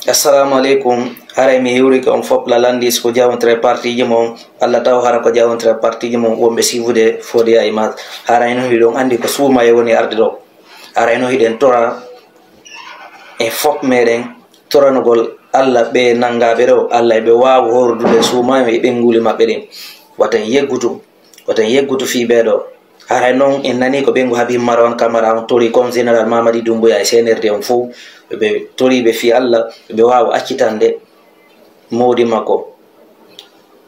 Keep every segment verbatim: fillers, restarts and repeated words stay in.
Assalamu aleykum. Haray mi hiwrike on fof la landis ko jawontre partiji mon. Allah taw hara ko jawontre partiji mon wonɓe siifude Fodya Image. Haray noon hiɗon anndi ko suumaye woni arde ɗo. Haray noon hiɗen tora en fof meɗen toranugol Allah ɓe nanngaɓe ɗo. Allah eɓe waawi hordude suumaye e ɓennguli maɓɓe ɗin. Wata en yeggutu, wata en yeggutu fii ɓee ɗo. Haray noon en nanii ko ɓeyngu Habib Marwan Camara on tori comme général Mamadi Doumbouya e C N R D on fof. Ɓe toriɓe fii Allah, ɓe waawa accitande mawdi makko.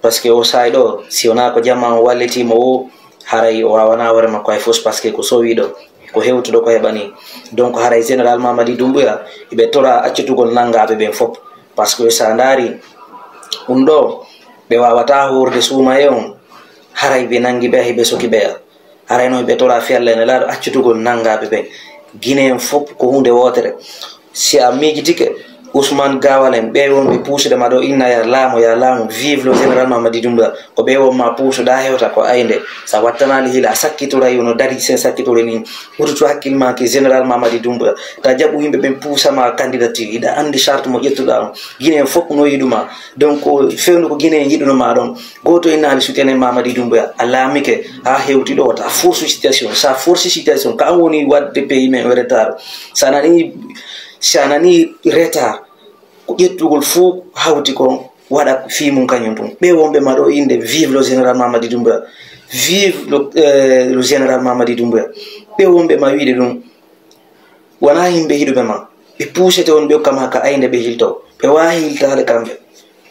Parce que o saa'i ɗo, si wonaa ko jamaa on wallitiimo o, haray o waawanaa hoore makko hay fus, parce que ko sowiiɗo, ko hewtuɗo ko heɓani. Donc haray général Mamadi Doumbouya, ɓe tora accitugol nanngaaɓe ɓen fof. Parce que so a ndaari ɗum ɗo, ɓe waawataa hoorde suumaye on, haray ɓe nanngi ɓe, hay ɓe soki ɓeya. Haray noon ɓe tora fii Allah e Nelaaɗo accitugol nanngaaɓe ɓen. Guinéen fof ko huunde wootere. Si a miijitike, Ousmane Gawal en, ɓe wonɓe puusude ma ɗo, inna ya laamu, ya laamu, vive le général Mamadi Doumbouya. Ko ɓe won ma puusude, a hewta ko aynde. Sa wattanaali hila, a sakkitoray, wono dari sen sakkitore ni. Hututu hakkil ma ke général Mamadi Doumbouya. Ta jaɓu yimɓe ɓen puusa ma candidature. Iɗa anndi charte mo ƴettuɗa on. Guinéen fof no yiɗuma. Donc, fewndo ko Guinéen yiɗuno ma ɗon. Gooto innaali soutenir Mamadi Doumbouya, a laamike haa hewti ɗo, ta force situation, sa force situation, ka an woni waɗde pays men retard. Sa nani, sa nani retard, ko ƴettugol fof hawti ko waɗa fii mum kañum tun. Ɓe wonɓe ma ɗo innde, vive le général Mamadi Doumbouya, vive le, euh, le général Mamadi Doumbouya. Ɓe wonɓe ma wiide ɗum, wonaa yimɓe yiɗuɓe ma. Ɓe puusete on ɓe kama ka aynde ɓe hilto. Ɓe waawi hiltaade kamɓe.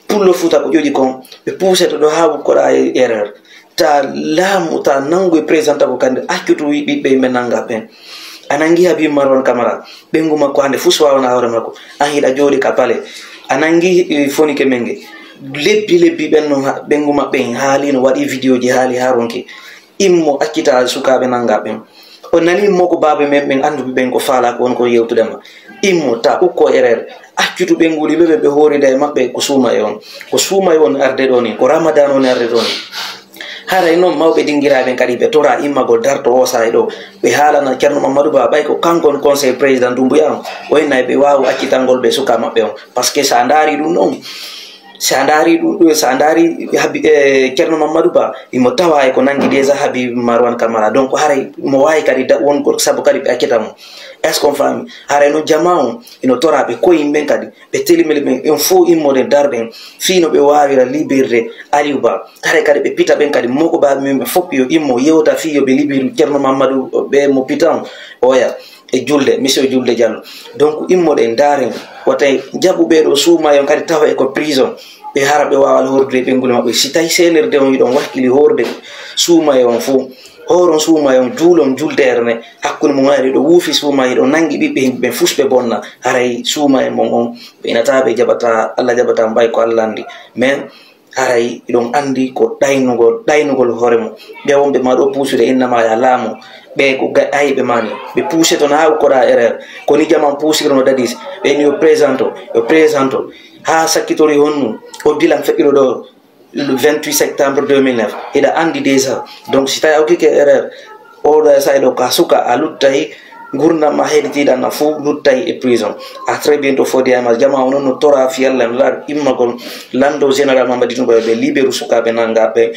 Pullo Fuuta ko ƴoƴi kon, ɓe puusete ɗo haa wukkoɗaa e erreur. Ta laamu, ta nanngu e président ko kandi accutu ɓiɓɓe yimɓe nannga ɓen. A nanngi Habib Marwan Camara, ɓenngu makko hannde fuu so waawanaa hoore makko. An hiɗa jooɗi ka palais. A nanngi, eh, Fonike Mengue. Lebbi, lebbi ɓen non ha-, ɓenngu maɓɓe en haali no waɗi vidéo ji haali haa ronki. Immo accita sukaaɓe nannga ɓen. O nani mo ko baaba men ɓen annduɓe ɓen ko faala ko won ko yewtude ma. Immo ta ukko erreur. Accutu ɓe nguli ɓe ɓe hoorida e maɓɓe ko suuma e on. Ko suuma e on arde ɗo ni, ko Ramadan on arde ɗo ni. Haray noon mawɓe dingiraaɓe kadi ɓe tora immagol darto o saay ɗo. Ɓe haalana Ceerno Mamadou Ba ɓay ko kanko on conseil président Doumbouya on. O inna ɓe waawu accitangol ɓe suka maɓɓe on. Parce que sa ndaari ɗum ɗon, sa ndaari ɗum, sa ndaari Habi-, eh, Ceerno Mamadou Ba, imo tawa e ko nangi déjà Habib Marwan Camara. Donc haray mo waawi kadi da-, won ko sabu kadi ɓe accita mo. Est-ce qu'on faami? Haray no jama on, ino tora ɓe koye yimɓe kadi, ɓe telimele ɓen, en fof immoɗen darɗen, fii no ɓe waawira libérde Aliou Ba. Haray kadi ɓe pita ɓen kadi, moko baaɓe men ɓe fof yo immo yewta fii yo ɓe libéru Ceerno Mamadou, ɓe mo pita on, oya. E julde, monsieur Julde Diallo. Donc, immoɗen, ndaaren, wata jaɓu ɓee ɗo suumaye on kadi tawa e ko prison. Ɓe hara ɓe waawa hordude ɓe nguli maɓɓe. Si tawi C N R D on yiɗon wakkili horde suumaye on fof, horon suumaye on, juulon juldeere ne, hakkunde mum ari ɗo wuufi suumaye ɗo nangi ɓiɓɓe yimɓe ɓen fus ɓe bonna. Haray suumaye mon on, ɓe inataa ɓe jaɓataa, Allah jaɓataa mbay ko Allah anndi. Mais haray hiɗon anndi ko ɗaynugol, ɗaynugol hoore mum. Ɓe wonɓe ma ɗo puusude innama ya laamu. Ɓe ko ga-, ayɓe ma ni. Ɓe puuse toon haa ukkoɗaa erreur. Ko ni jaman puusirno dadis. Ɓe ni yo présento, yo présento. Haa sakkitori honnu. O dilan feƴƴuɗo ɗo le vingt-huit septembre deux mille neuf. Hiɗa anndi déjà. Donc, si tawi a ukkike erreur, oɗo e sa'i ɗo ka suka a luttay, ngurndan ma heɗitiiɗan na fof luttay e prison. À très bientôt, Fodé Aymar. Jama o noon no tora fiyalla no laaɗo immagol lanndo général Mamadi Doumbouya ɓe libéru sukaaɓe nanngaɓe.